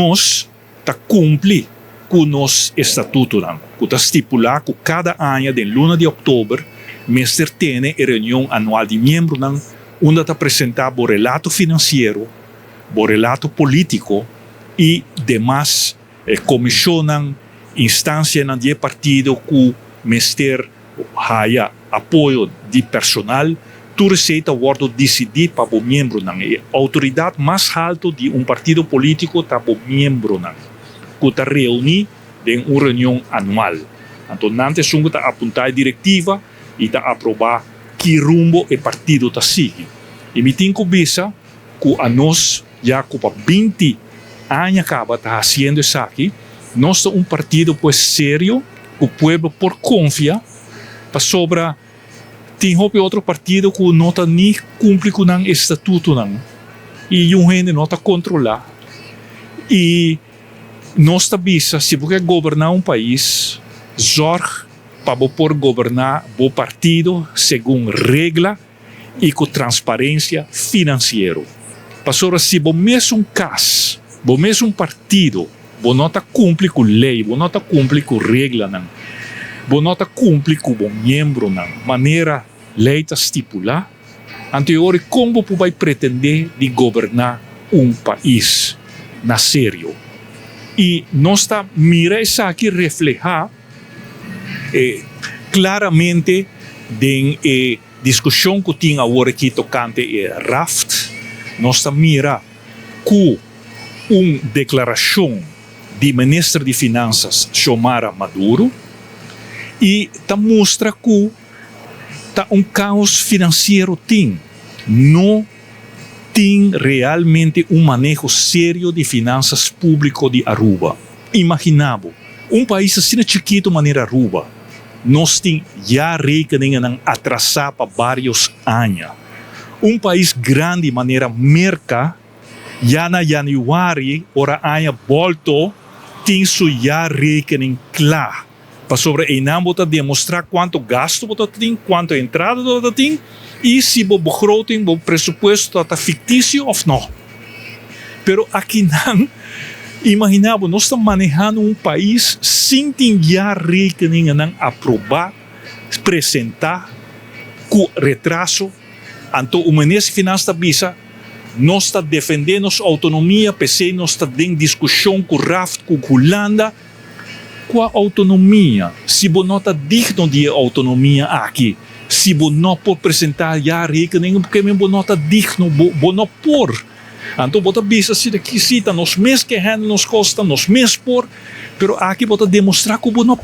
Nos ta kumpli ku nos estatutonan, ku ta stipulá ku kada aña den luna di òktober mester tene e reunion anual di miembronan unda ta presentá bo relato finansiero, bo relato polítiko i demas komishonnan, instansianan di e partido ku mester haya apoyo di personal. Tur esei ta wòrdu disidí pa bo miembronan. E outoridat mas haltu di un partido polítiko ta bo miembronan, ku ta reuní den un reunion anual. Anto nan ta esun ku ta apuntá e direktiva i ta aprobá ki rumbo e partido ta sigui. I mi tin ku bisa ku anos ya ku pa 20 aña kaba ta hasiendo esaki, nos ta un partido pues serio ku pueblo por konfia, pasobra tin hopi otro partido ku no ta ni kumpli ku nan estatutonan i un hende no ta kontrolá. I nos ta bisa, si bo ke goberná un pais, zòrg pa bo por goberná bo partido segun regla i ku transparensia finansiero. Pasobra si bo mesun kas, bo mesun partido, bo no ta kumpli ku lei, bo no ta kumpli ku reglanan, bo no ta kumpli ku bo miembronan manera lei ta stipulá, anto e ora kon bo por bai pretendé di goberná un pais na serio? I nos ta mira esaki reflehá klaramente den e diskushon ku tin awor aki tokante e RAFT. Nos ta mira ku un deklarashon di minister di Finansas Xiomara Maduro i ta mustra ku ta un kaos finansiero tin. No tin realmente un maneho serio di finansas públiko di Aruba. Imaginá bo, un pais asina chikitu manera Aruba, nos tin jaarrekeningennan atrasá pa vários aña. Un pais grandi manera Merka, ya na yanüari ora aña bòlto tin su jaarrekening kla. Pasobra einan bo ta demostrá kuantu gastu bo ta tin, kuantu entrada bo ta tin i si bo begroting, bo presupuesto ta fiktisio òf nò. Pero akinan, imaginá bo, nos ta manehando un pais sin tin jaarrekeningennan aprobá, presentá, ku retraso. Anto un minister di Finans ta bisa, Nos ta defendé nos outonomia, p'esei nos ta den diskushon ku RAFT, ku Hulanda. Kua outonomia? Si bo no ta digno di e outonomia aki, si bo no por presentá jaarrekeningen, porque men bo no ta digno, bo bo no por. Anto bo ta bisa si ta ki si ta nos mes ke handle nos kos, ta nos mes por, pero aki bo ta demostrá ku bo no.